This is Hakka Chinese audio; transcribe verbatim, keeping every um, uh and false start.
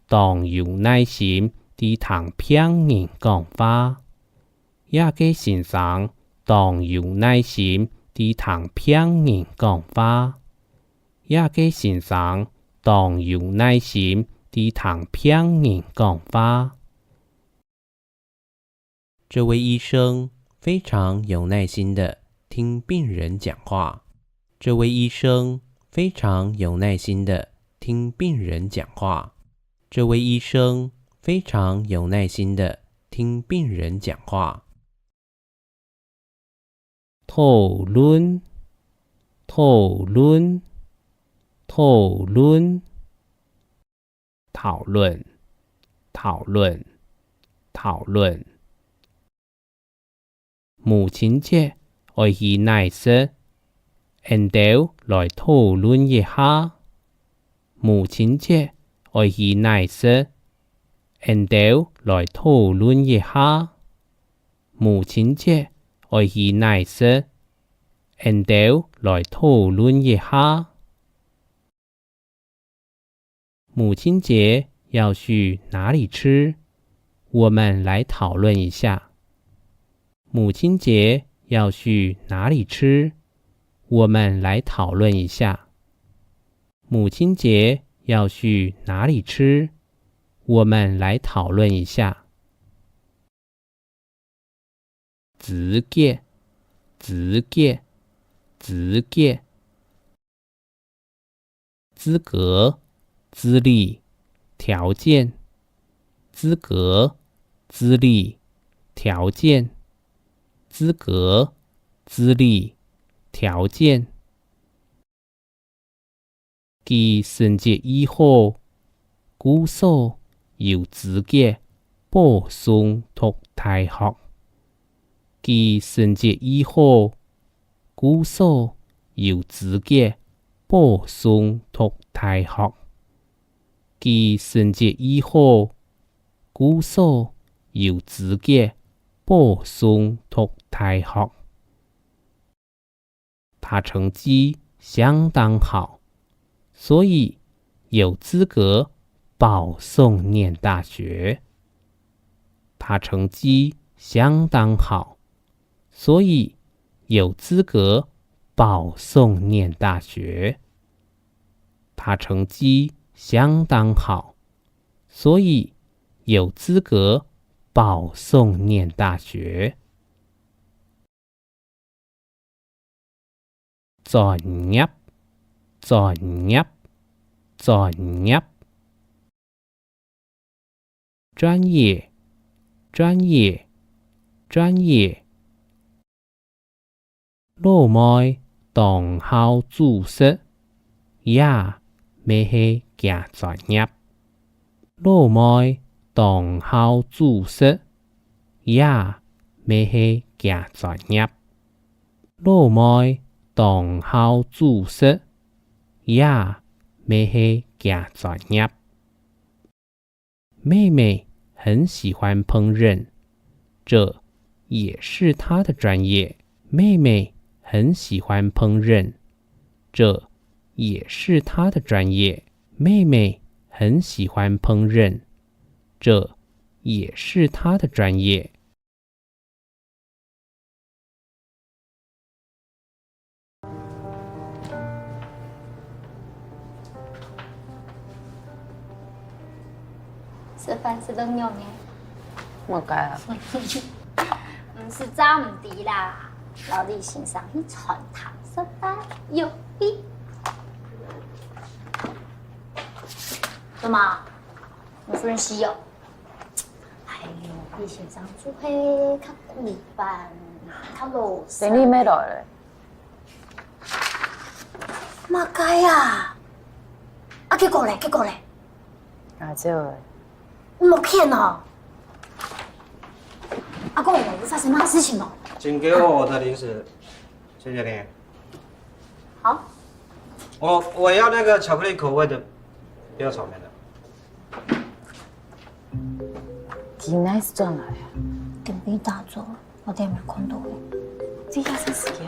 當有耐心地聽病人講話。這个先生當有耐心地聽病人講話。這个先生當有耐心地聽病人講話。 這位醫生非常有耐心地聽病人講話。這位醫生非常有耐心地聽病人講話。這位醫生非常有耐心地聽病人講話。 討論，討論，討論。討論，討論，討論。母親節愛去哪食？𫣆兜來討論一下。 母親節愛去哪食？𫣆兜來討論一下。母親節愛去哪食？𫣆兜來討論一下。母親節要去哪裡吃？我們來討論一下。母親節要去哪裡吃？我們來討論一下。 母親節要去哪裡吃？我們來討論一下。資格，資格，資格。資格，資歷，條件。資格，資歷，條件。資格，資歷，條件。 佢成績已好，故所有資格保送讀大學。佢成績已好，故所有資格保送讀大學。佢成績已好，故所有資格保送讀大學。 他成績相當好，所以有資格保送念大學。他成績相當好，所以有資格保送念大學。他成績相当好，所以有资格保送念大学。专业，专业，专业。专业，专业，专业。 老妹當好煮食，這乜係厥專業。老妹當好煮食，這乜係厥專業。老妹當好煮食，這乜係厥專業。 妹妹很喜歡烹饪，這也是她的專業。妹妹很喜歡烹饪，這也是她的專業。妹妹很喜欢烹饪，这也是她的专业。 食飯食到仰仔？麼个啊？毋係炸毋知啦，摎李先生去餐廳食飯，有理。做麼？毋順勢哦？ 哎喲，李先生就係較古板，較老實。等你妹來了。麼个啊？啊，結果咧，結果咧？拿走了。你莫騙哦！阿公，有發生麼个事情無？請給我我的零食，謝謝你。好。我我要那個巧克力口味的，不要草莓的。 佢哪時轉來啊？今晡日打早，𠊎等也看到个。這下正時間？